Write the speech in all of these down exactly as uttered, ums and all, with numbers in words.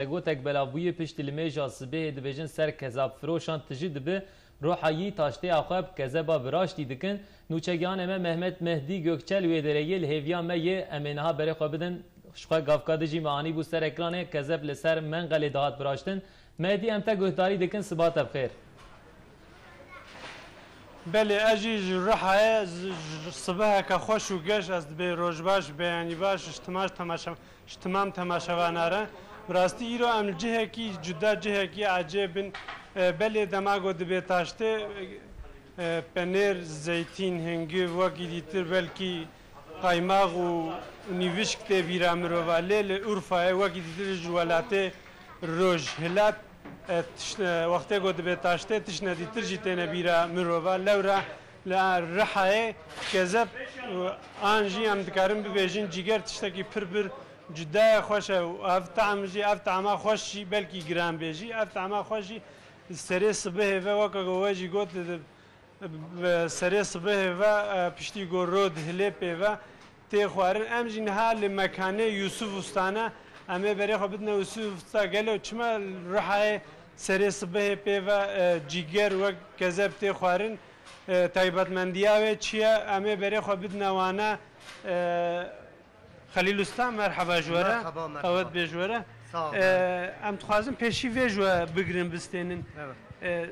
Gotek belavbûyî piştî limêja sibehê dibêjin ser kezab firoşan tijî dibi, roha yî taştêya xwe bi kezeba viraştî dikin. Nûçegihanê me Mehmet Mehdî Gökçel wê derê yê li hêviya me yê, em ê niha berê xwe bidin. Ji xwe gavka dijî me anîbû ser ekranê, kezeb li ser menqelê dihat viraştin. Mehdî, em te guhdarî dikin, siba te bi xêr. Belê, ez jî ji Rihayê, ji, ji sibeheke xweş û geş ez dibê roj baş, beyanî baş, ji timaş temaşe, ji timam temaşevana re. Bi rastî îro em li cihekî cuda, cihekî ecêb in. E, belê dema ku dibê taştê, e, penêr, zeytîn, hingîv, wekî dîtir belkî qaymaq û nîvişk tê bîra mirova. Lê li Urfayê wekî dîtir ji welatê roj, hilat, e, tişt-, e, wextê ku dibê taştê tiştine dîtir jî têne bîra mirova. Lewra li Rihayê kezeb, e, an jî em dikarin bibêjin cîger tiştekî pir bir cuda ye, xweş e û ev tam jî, ev tama xweş jî belkî giran bê jî, ev tama xweş jî serê sibehê ve weke ku we jî got, di, bi serê sibehê ve, e, piştî ku rod hilê pê ve tê xwarin. Em jî niha li mekanê Yusuf Usta ne. Em ê berê xwe bidine Yusuf Usta. Gelo çima Rihayê serê sibehê pê ve, e, cîger wek kezeb tê xwarin? E, taybetmendiya wê çi ye? Em ê berê xwe bidine wane. E, Xelîl Usta, merheba ji we re. Merhaba, merheba. Qewet bê ji we re. Sağ ol. E, em dixwazin pêşî vê ji we bigirin, bistênin. Evet. E,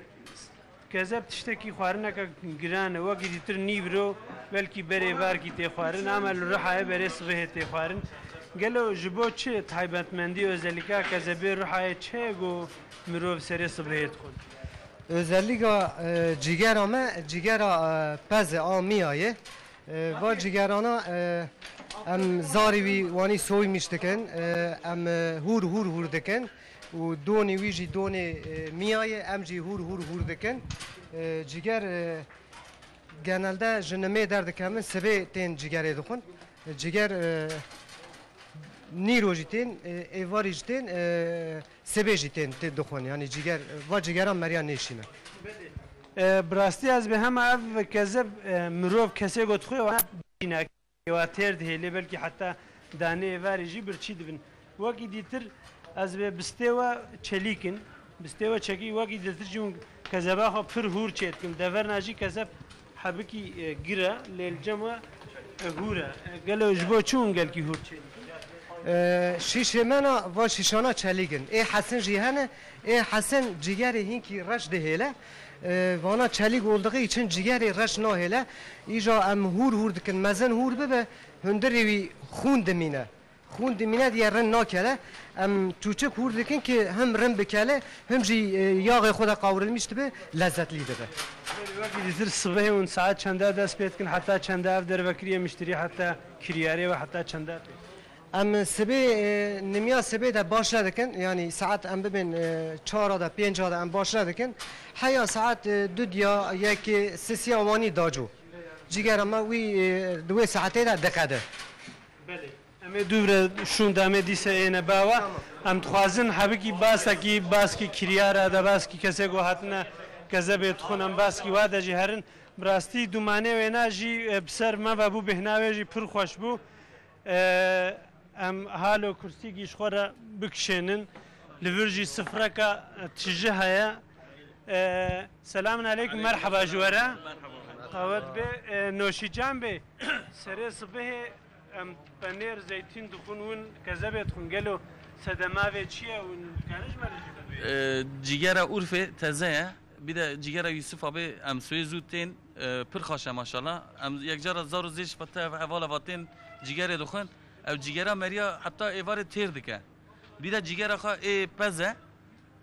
Kezeb tiştekî xwarineke giran e, wekî dîtir nîvro belkî berê varkî tê xwarin, ama li Rihayê berê sibehê tê xwarin. Gelo ji bo çi taybetmendî, özelîka kezebê Rihayê çi ye ku mirov serê sibehê dixwin? Özelîka, e, cîgera me, cîgera, e, pez e, a miya ye. E, va cîgerana, e, em zarî wî wanî soymîş dikin, e, em, e, hûr hûr hûr dikin û donê wî jî donê, e, miya ye, em jî hûr hûr hûr dikin. E, cîger, e, genelde ji nimê derdikevin, sibê tên cîgerê dixwin. E, cîger, e, nîro jî tên, e, êvarî jî tên, e, sibê jî tên tê dixwin. Yanî cîger, va cîgeran meriya nêşîne. E, bi rastî ez bê hema ev kezeb, e, mirov kesê got xwe wana bîne. Wa têr dihêlê, belkî heta danê êvarê jî birçî dibin. Wekî dîtir ez bê bistê we çelîk in. Bistê we çekî, wekî dîtir jî hûn kezeba xwe pir hûr çêdikin. Deverna jî kezeb hebikî, e, gir e, lê li cem we, e, hûr e. E, gelo ji bo çi hûn gelkî hûr çêdikin? E, şîşê me na, va şîşana çelîk in. Ê hesin jî hene, ê hesin cîgerê hînkî reş dihêle. E, vana çelîk olduğu için cîgerê reş nahêle. Îja em hûr hûr dikin, mezin hûr bibe, hundirê wî xûn dimîne. Xûn dimîne diye rind nakele. Em çûçik hûr dikin ki him rind bikele, him jî, e, yağê xwe de kavrulmuş dibe, lezzetlî dibe. Wekî dîtir sibehê hûn saet çenda dest pê dikin, heta çenda ev derve kiriye miştirî, heta kiryarê ve heta çenda pê? Em sibê, e, nimiya sibê de başle dikin, yanî saet em bibên, e, çara de, pênca de em başle dikin. Heya saet, e, du diya yekê sisiya wanî daco. Cîgera me wî, e, di wê saetê de diqede. Belê. Em ê dûvre şûnda me dîse êne bawa. Tamam. Em dixwazin hebikî basekî, baskî kiryara de, baskî kesê ku hatine kezebê dixwin, em baskî wa de jî herin. Bi rastî dûmanê wêna jî, e, bi ser me ve bû, bêhna wê jî pir xweş bû. E, em halo kursîkî ji xwe re bikişênin. Li vir jî sifreka, e, tiji heye. E, selamun eleykum, merheba ji we re. Qewet bê, e, Noşîcan bê. Serê sibehê em penêr, zeytîn dixwin, win kezebê dixwin. Gelo sedema vê çi ye? Win dikarin ji me re jî bibê? E, cîgera Urfê teze ye. Bir de cîgera Yusuf abi em swê zû tên, e, pir xaş e maşallah. Em yekcara zar û zêş ve tev hevala va tên cîgerê dixwin. Ev cîgera meriya heta êvarê têr dike. Bir de cîgera xwe ê pez e,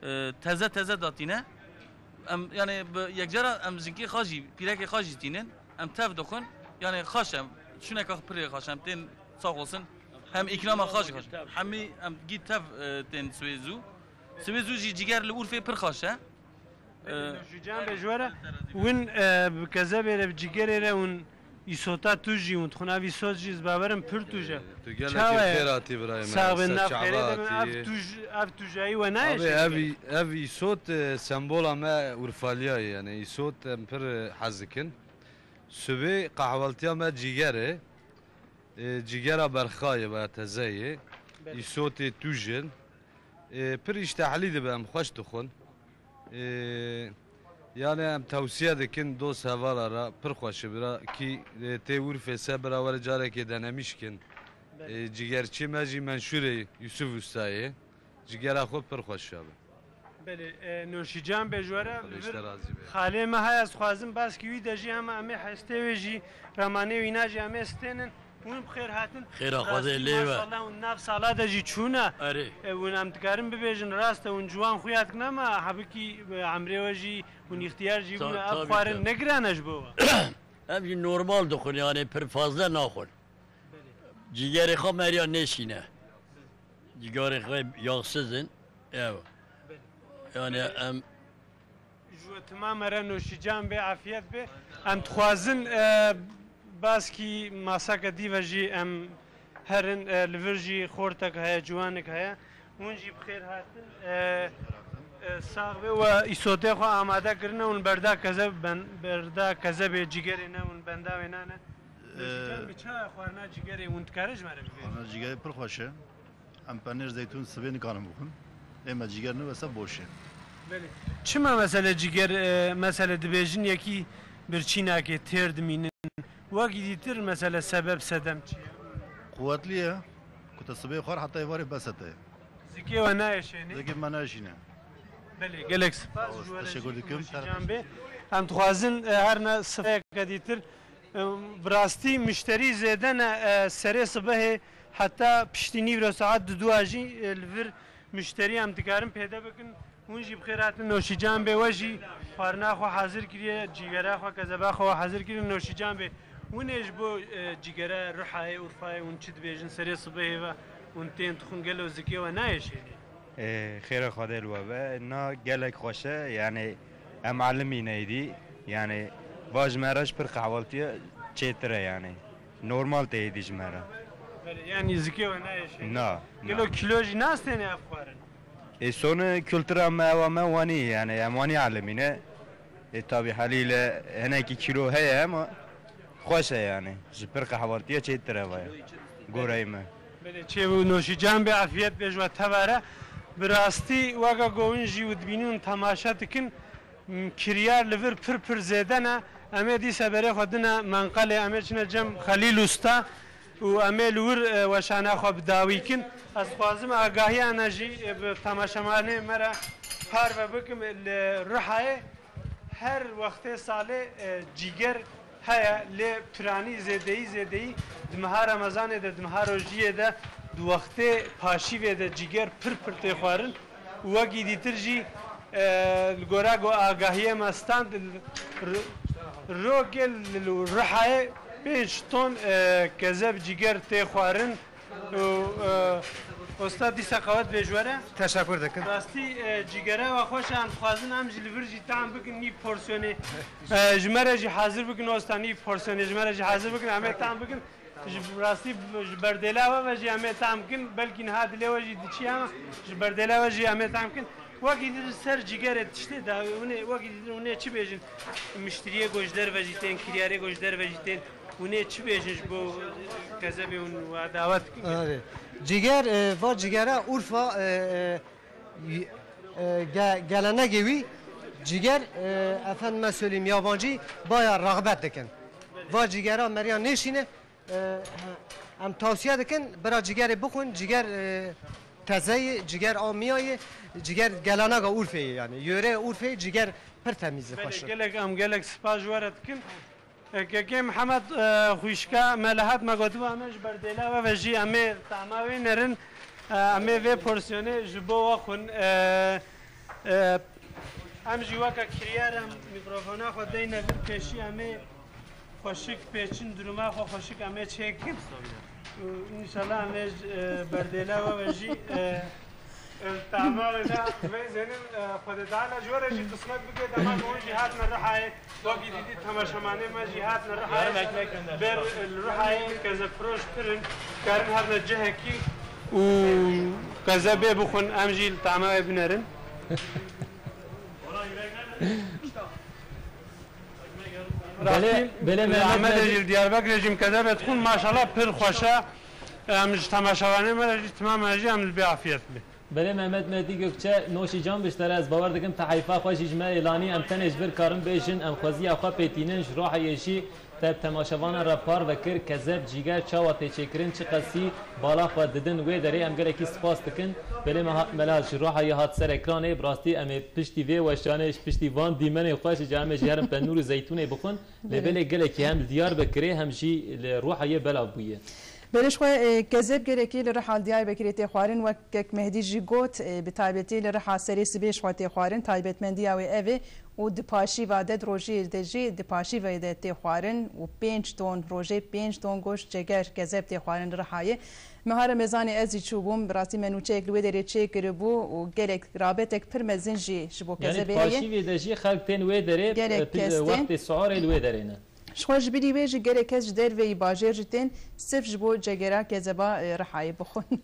e, teze teze datîne. Em, yani bi yekcara em jinkê xwe jî, pîrekê xwe jî tînin. Em tev dixwin. Yani xaş e. Şûneka xwe pirê xaş e. Em tên sağ olsun. Hem îkrama xwe jî xaş e. Hemî em gî tev, e, tên swê zû. Swê zû jî cîger li Urfê pir xaş e. Ee, Ji can be ji we re. Win, e, bi kezebê re, bi cîgerê re win îsota tu jî win dixwin. Ev îsot jî ez bawerim pir tûj e. Tu gelekî Çawa ye? Xêr hatî birayê me. Sax be, ser nav çava xêrê de me, ev hatî. Tûj, ev tûjayî we nayê Abi, jî? Ev, ev îsot, e, sembola me Urfaliya ye. Yani îsot em pir, e, hez dikin. Sibê qehweltiya me cîger e. E, cîgera berxayê ve teze ye. Belê. Îsotê tûj in. Ê, pir îştehlî dibe, em xweş dixwin. Ê, yani em tewsiye dikin dost hevala re, pir xweş e bira, kî, ê, tê Urfê se bira were carekê denemîş kin. Belê. Ê, cigerçî me jî Menşûrê Yusuf Ustayê. Cigera xwe pir xweş e. Belê, e, Noşîcan bê ji we re. Xwedê ji te razî be. Xalê me haya, ez dixwazim baskî wî de jî hema em ê hestê wê jî, ramanê wîna jî em ê stênin. Hûn bi xêr hatin. Xêra Xwedê lê be. Rastî maşallah hûn nav sala de jî çûne. Erê. E, hûn em dikarin bibêjin rast e, hûn ciwan xuya dikin ama hebikî, e, emrê we jî hûn îxtiyar jî bûne, ev xwarin ne giran e ji bo we? Em jî normal dixwin, yani pir fazla naxwin. Belê. Cîgerê xwe meriya nêşîne. Cîgerê xwe yağsız in. Ew. Belê. Yani em Ji we tima me re Noşîcan bê, afiyet bê. Em dixwazin, e, baskî maseke dî ve jî em herin, e, li vir jî xortek heye, ciwanek heye. Hûn jî bi xêr hatin. E, e, sax be we îsotê xwe amade kirine, hûn berda kezeb ben, berda kezebê cîgerê ne, hûn benda wê nane. Noşîcan, bi çawa xwarina cîgerê hûn dikare ji me re bibêje? Xwarina cîgerê pir xweş e. Em penêr zeytûn sibê nikarin bixwin. Ê me cîger newese boş e. Belê. Çima mesele cîger, e, mesele dibêjin yekî birçî nake, têr dimînin? Wekî dîtir mesele sebeb sedem çi ye? Quwetlî ye. Ku te sibê xwar heta êvarê bes e te. Zikê we nayê şênê? Zikê me nayê şînê. Belê, gelek spas. Sağ ol, ji we re teşekkür jî dikim. Noşîcan bê. Em dixwazin, e, her ne sifeyeke dîtir Em, bi rastî mişterî zêde ne, e, serê sibehê heta piştî nîvro saet diduwa jî, e, li vir mişterî em dikarin pêde bikin. Hûn jî bi xêr hatin, Noşîcan bê, we jî xwarina xwe hazir kiriye, cîgera xwe, kezeba xwe hazir kiriye, Noşîcan bê. Hûn ê ji bo, e, cîgera Ruhayê, Urfayê hûn çi dibêjin serê sibehê ve hûn tên dixwin, gelo zikê we nayê şênê? Ê, xêra Xwedê li we be. Na gelek xweş e, yani em elimî neydî, yani va ji me re ji pir qehweltiye çêtir e, yani normal tê êdî ji me re. Belê, yani zikê we nayê şênê? Na, na. Gelo kîlo jî nastêne ev xwarin? Ê, sonu kultura me, ewa me wanî, yani em wanî elimîne. Ê, tabî helîle hinekî kîlo heye ama xweş e yani. Ji pir qehweltiye çêtir e vaya. Goreyê me. Belê, çêbû, Noşîcan bê, afiyet bê ji we teva re. Bi rastî weke ku hûn jî û dibînin, temaşe dikin, m, kiryar li vir pir pir zêde ne. Em ê dîsa berê xwe dine menqelê, em ê çine cem Xelîl Usta û em ê li wir, e, weşana xwe bi dawî kin. Ez dixwazim agahiyane jî, e, bi temaşevanê me re parve bikim li Rihayê. Her wextê salê, e, cîger heye, lê piranî zêdeyî zêdeyî di meha Remezanê de, di meha rojiyê de, di wextê paşîvê de cîger pir pir tê xwarin. Û wekî dîtir jî, e, li gora ku agahiyê me stand, r-, rokê li, li Rihayê pênc ton, e, kezeb cîger tê xwarin. Û, e, Osta, dîsa qewet bê ji we re. Teşekkür dikim. Rastî, e, cîgera we xweş e, em dixwazin em jî li vir jî tam bikin nîv porsiyonê. E, ji me re jî hazir bikin, Osta, nîv porsiyonê ji me re jî hazir bikin, em ê tam bikin. Ji rastî ji berdêla we ve jî em ê tam bikin, belkî niha dilê we jî diçî ama ji berdêla we jî em ê tam bikin. Wekî dîtir ser cîgerê tiştê dawî, hûn ê, wekî dîtir hûn ê çi bêjin? Miştiriyê ku ji derve jî tên, kiryarê ku ji derve jî tên, hûn ê çi bêjin ji bo kezebê hûn wa dawet bikin? Erê. Cîger, e, va cîgera Urfa, e, e, y-, e, ge-, gelenegê wî cîger, e, efendime söyleyeyim, yabancî baya rağbet dikin. Va cîgera meriya nêşîne, E, em tavsiye dikin, bira cîgerê bixwin, cîger, e, teze ye, cîger a miya ye, cîger gelenega Urfê ye yani. Yöre Urfê cîger pir temîz e, xweş e. Gelek, em gelek spas ji we re dikin. E, kekê Mihemed, e, xwişka me li hat me gotibû, em ê ji berdêla we ve jî em ê tama wê nerin, e, em ê vê porsiyonê ji bo we xwin. E, e, em jî weke kiryar em mîkrofona xwe deyne vir pêşî em ê Xweşik pêçin, duruma xwe xweşik em ê çêkin. Û înşallah em ê ji, e, berdêla we ve jî, e, e, tama wê de. Vey Zeynep, e, Xwedê Teala ji we re jî qismet bike, dema ku hûn jî hatine Rihayê, wekî dîtî temaşevanê me jî hatine Rihayê. Ber, e, li Rihayê kezebfiroş pir in, karin hatine cihekî û kezebê bixwin, em jî li tama wê binerin. Belê, belê, Mehmet Amedê Bey. Jî li Diyarbekirê jî em kezebê dixwin, maşallah pir xweş e. Em ji temaşevanê me re jî, timamê me jî em li bê afiyet be. Belê Mehmet Mehdi Gökçe, noşî can biştere, ez bawer dikim te heyfa xwe jî ji me êlanî, em tenê ji vir karin bêjin, em xweziya xwe pêtînin, ji Ruhayê jî te bi temaşevanan re parve kir, kezeb, cîger, çawa tê çêkirin, çi qesî bala xwe didin wê derê, em gelekî spas dikin. Belê me ha-, Mela ji Ruhayê hat ser ekranê, bi rastî em ê piştî vê weşanê, ji piştî van dîmenê xweş, ji em ê ji herin penûr û zeytûnê bixwin, lê Belê. belê gelekî hem li Diyarbekirê hem jî li Ruhayê belav bûye. Belê ji xwe, e, kezeb gelekî li Riha li Diyarbekirê tê xwarin, wek kek Mehdî jî got, e, bi taybetî li Riha serê sibê ji xwe tê xwarin, taybetmendiya wê ev e û di paşîva de, di rojê de jî di paşîvê de tê xwarin û pênc ton, rojê pênc ton goşt ceger kezeb tê xwarin li Rihayê. Meha Remezanê ez jî çûbûm, bi rastî me nûçeyek li wê derê çêkiribû û gelek rabetek pir mezin jî ji bo Yanî kezebê di heye. paşîvê de jî xelk tên wê derê, Gelek e, pi-, kes tên. wextê siorê li wê derê ne. Ji xwe ji bilî wê jî gelek kes ji derveyî bajêr jî tên sirf ji bo cegera kezeba, e, Rihayê bixwin.